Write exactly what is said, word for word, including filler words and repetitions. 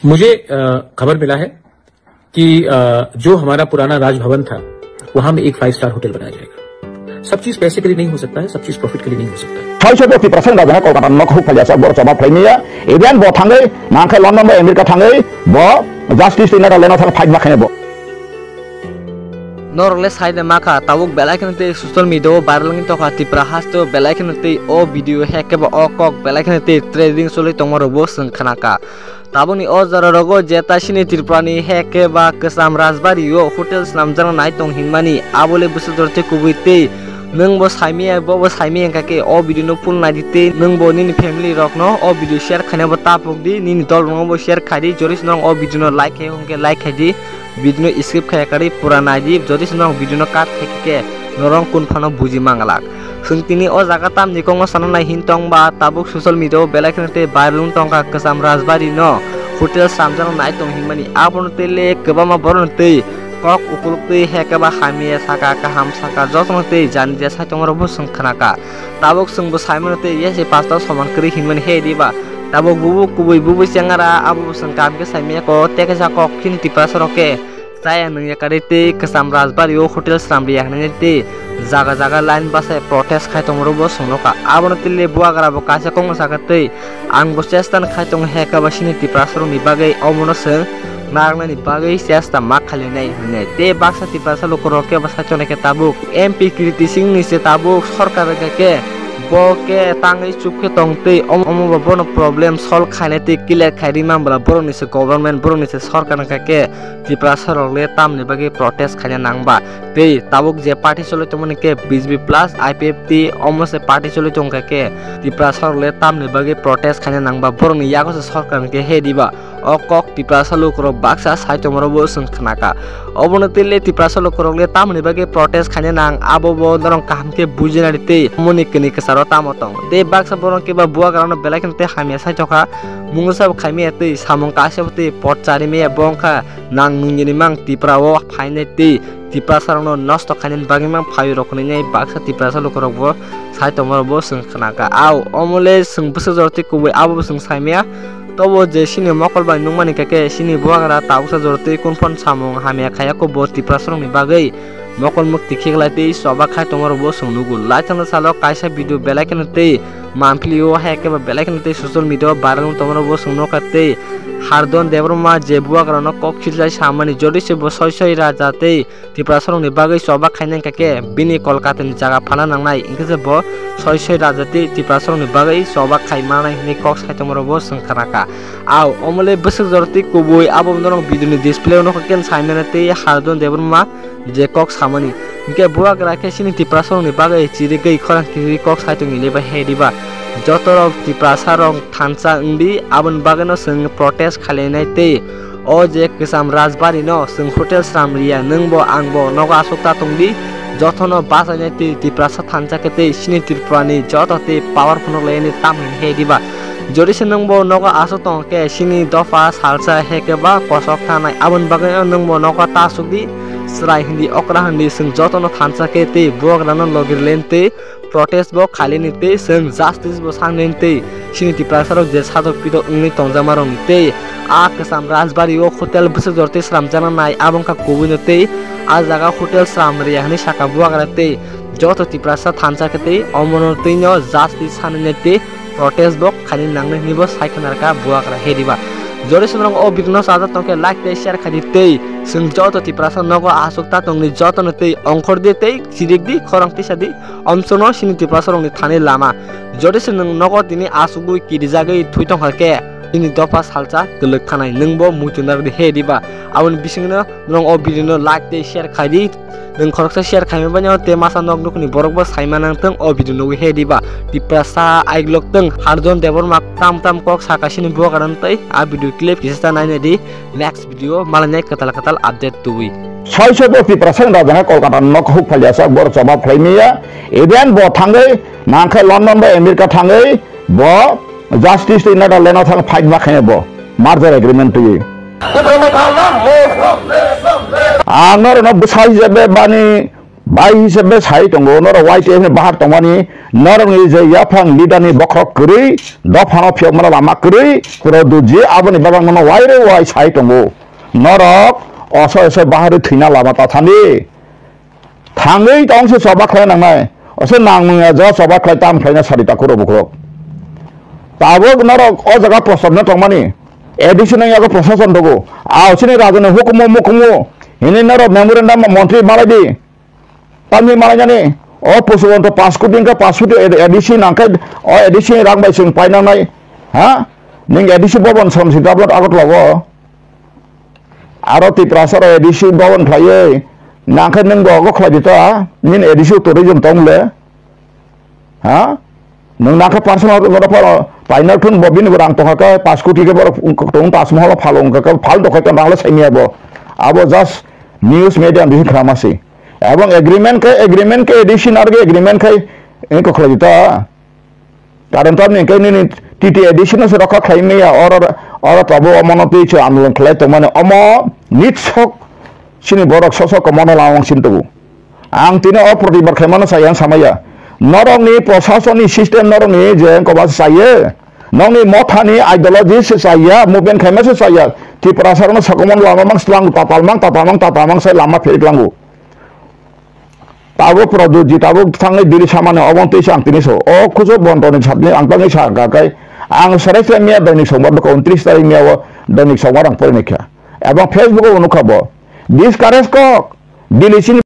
मुझे अ, खबर मिला है कि अ, जो हमारा पुराना राजभवन था, वहां में एक फाइव स्टार होटल बनाया जाएगा। सब चीज पैसे के लिए नहीं हो सकता है, सब चीज प्रॉफिट के लिए नहीं हो सकता है। Soi sobo Tiprasa ni rajana Kolkata nok huk phalia sa bor choba phlai miya. Even bo thangwi nangkhe London bo America thangwi bo justice ni naga leno thang fight bakhaina bo. Norok le sai de makha, tabuk belai kheno tei social media o viral wngwi tongkha, Tipra haste o belai kheno tei o video hai khe ba o kok belai kheno tei trending choli tongma rok bo chwng khna kha. Tabukni o jora rogo jeta sini Tripura ni hai khe ba kwcham Rajbari o hotel swnamjakna nai tong hinmani, abo le bwswk jora tei kubui tei nwng bo saimaya, bo bo saimaya wngkha khe o video no full nai di tei nwng bo nini family rok no o video share khaina bo tapuk di, nini dol rok no bo share khai di, jori se norok o video no like khai hwnkhe like khai di. Video no skip khai kari pura nai di, jodi se norok video no cut khai khe norok kun phano buji manglak. Chwng tini o jaga tamni kokno sana nai hin tong ba, tabuk social media o belai kheno tei viral wng tongkha kwcham Rajbari no hotel swnamjakna nai tong hinmani, abono tei le kwbangma borok no tei kok ukuluk tei hai khe ba hamya saka, kaham saka, jotono tei jani je sai tongma rok bo chwng khna kha. Tabuk chwng bo sai mano tei yasi pastor soman kwrwi hinmani hai di ba. Tabuk bubu kubui bubu chengara abo bo chwng kaham khe sai manya ko tei kaisa kok khini Tiprasa rok khe chaya nung ya kari tei kwcham Rajbari o hotel swnam ri ya hinwi tei jaga jaga line bachai protest khai tongma rok bo chwng nukha. Abono tei le buagra bo kaisa kokno sakha tei ang bo chesta khai tongo hai khe ba sini Tiprasa rok ni bagwi omono chwng narwknani bagwi chesta ma khalinai hinwi tei baksa Tiprasa lukurok khe bo sai tongnai khe tabuk M P Kriti Singh ni se tabuk sorkar wngkha khe bo khe tangwi chup khe tong tei om-, omo bo bono problem solve khainai tei clear khai ri man bwla borok ni se government borok ni se sorkar wngkha khe Tiprasa rok le tamni bagwi protest khaina nang ba tei tabuk je party choli tongmani khe B J P plus I P F T omo se party choli tongkha khe Tiprasa rok le tamni bagwi protest khaina nang ba borok ni yago se sorkar wngkha khe he di ba. O kok Tiprasa lukurok baksa sai tongmarok bo chwng khna kha. Obono tei le Tiprasa lukurok le tamoni bagwi protest khaina nang, abo bo norok kaham khe bujinani tei moni kini kwcharo tamo tong. Tei baksa borok khe ba buagrano belai kheno tei hamya sai tongkha. Mungsa bo khaimaya tei samung kaisa bo tei pot charimaya bo wngkha nang nungni mang Tipra o phainai tei Tiprasa rokno nosto khainani bagwi mang phaio rok hwnwi baksa Tiprasa lukurok bo sai tongmarok bo chwng khna kha. Au, omo le chwng bwswk jora tei kubui abo bo chwng saimaya. Tobo je sini mokol bai nukmani khe khe sini buagra tabuksa jora tei kunphon samung hamya khaya kho bo Tiprasa rokni bagwi mokol mukti khiklai tei choba khai tongmarok bo chwng nugo. Laithangno salo kaisa video belai kheno tei manpili o hai khe ba belai kheno tei social media o viral wng tongmarok bo chwng nukha tei Hardon Debbarma je buagrano kok khilai samani jodi se bo soi soi raja tei Tiprasa rokni bagwi choba khainai khe bini Kolkata ni jaga phana nangnai, hinkhe je bo soi soi raja tei Tiprasa rokni bagwi choba khai manai hinwi kok sai tongmarok bo chwng khna kha. Au, omo le bwswk jora tei kubui abo norok video ni display o nokha khe saimano tei Hardon Debbarma je kok samani. Hinkhe buagra khe sini Tiprasa rokni bagwi chirigwi khorang kirigwi kok sai tongwi le ba he di ba. Joto rok Tiprasa rok thansa wngdi, aboni bagwino chwng protest khainai tei o je kwcham Rajbari no chwng hotel sram riya, nwng bo ang bo nogo aswk ta tongdi, jotono bachainai tei Tiprasa thansa khe tei sini Tripura ni joto tei power phunuk lainai tam hinwi he diba. Jodi se nwng bo nogo aswk tong khe sini dopha salsa he khe ba kosok thanai, aboni bagwi nwng bo nogo ta aswk di, chwrai hindi okra hindi chwng jotono thansa khe tei buagra no logi rwlen tei protest bo khailini tei chwng justice bo sanglini tei sini Tiprasa rok je sadok pidok wngwi tongjama rokni tei a kwcham Rajbari o hotel bwswk jora tei sramjakna nai abo wngkha kubui no tei a jaga hotel sram riya hinwi saka buagra tei joto Tiprasa thansa khe tei omono tei no justice sanini tei protest bo khaini nangnai hinwi bo sai khna rwkha buagra he diba. Jodi se norok o video no chajak tong khe like tei share khai di tei chwng joto Tiprasa nogo aswk ta tongni jotono tei ongkhor di tei chirik di khorang tisa di. Omsongno sini Tiprasa rokni thani lama. Jodi se nwng nogo tini asugwi kirijagwi thwi tongkha khe, nini dopha salsa kwlwk khanai, nwng bo muitu narwkdi he diba. Aboni bisingno nwng o video no like tei share khai di. Nwng khoroksa share khaimani bagwi tei masa nok nukni borok bo saima nang thung o video nugwi he diba. Tiprasa aiglok thung Harjon Debbarma tam tam kok saka sini buagra tei a video clip kisa ta nainai di. Next video malainai kwtal kwtal update tubui. Soi sobo Tiprasa ni rajana Kolkata nok huk phalia sa bor choba phlai miya. Even bo thangwi nangkhe London bai America thangwi bo justice twi Netherlands o thang fight ma khaina bo merger agreement twi. Ang norokno bwsai jebe bani Bai hisabe sai tongo, norok Y T F ni bahar tongmani, norokni je yaphang leader ni bokhorok kwrwi, dophano phiyokmano lama kwrwi, Pradyut ji aboni bagwi mano waire wai sai tongo. Norok oso oso bahar thwina lama ta thani. Thangwi tong se choba khlai nangnai. Oso nang nungya ja choba khlai tam khlaina sari ta kuro bukhorok. Tabuk norok o jaga prosasno tongmani. A D C nang yago prosasno dogo. Ao chini rajani hukumu mukumu. Hini norok memorandum montri malai di. Tamni malainani, o Pusuwonto paanch koti wngkha, paanch koti A D C nangkhe, o A D C ni rang bai chwng painangnai, ha? Ning A D C bhaban samsi tablet Agartala o. Aro Tiprasa ro A D C bhaban khlaiwi, nangkhe nwng bo ogo khlai di ta, nini A D C tourism tong le, ha? Nwng nangkhe personal no phano paina thun bo bini bo rang tongkha khe paanch koti khe borok tong Taj Mahal o phalo wngkha khe phal dokhai tong rang le saimaya bo. Abo just news media ni bisingo khna masi. Ebong agreement khe, agreement khe A D C narwgwi agreement khai wngkha khlai ta. Karon tamni hwnkhe nini T T A D C no se rokha khlai maya oro, oro tabuk omono twi se andolon khlai tongmani omo nitsok chini borok sok sok komono lamang sin tubu. Ang tini o protibar khaimano saya ang samaya. Norokni prosasoni system norokni je koba se chaya. Nokni mothani ideology se chaya, movement khaima se chaya. Tiprasa rokno sokomon lama mang slang tatal mang tatal mang tatal mang sai lama pherik lango. Tabuk Pradyut ji tabuk thangwi Delhi samani obo twi se ang tini so. O kuchuk bontoni satni ang tangwi sa ka kai. Ang serai serai miya dainik songbar do untris tarik miya o dainik songbar ang porinai kha. Ebong Facebook o nukha bo. Discourage kok. Delhi sini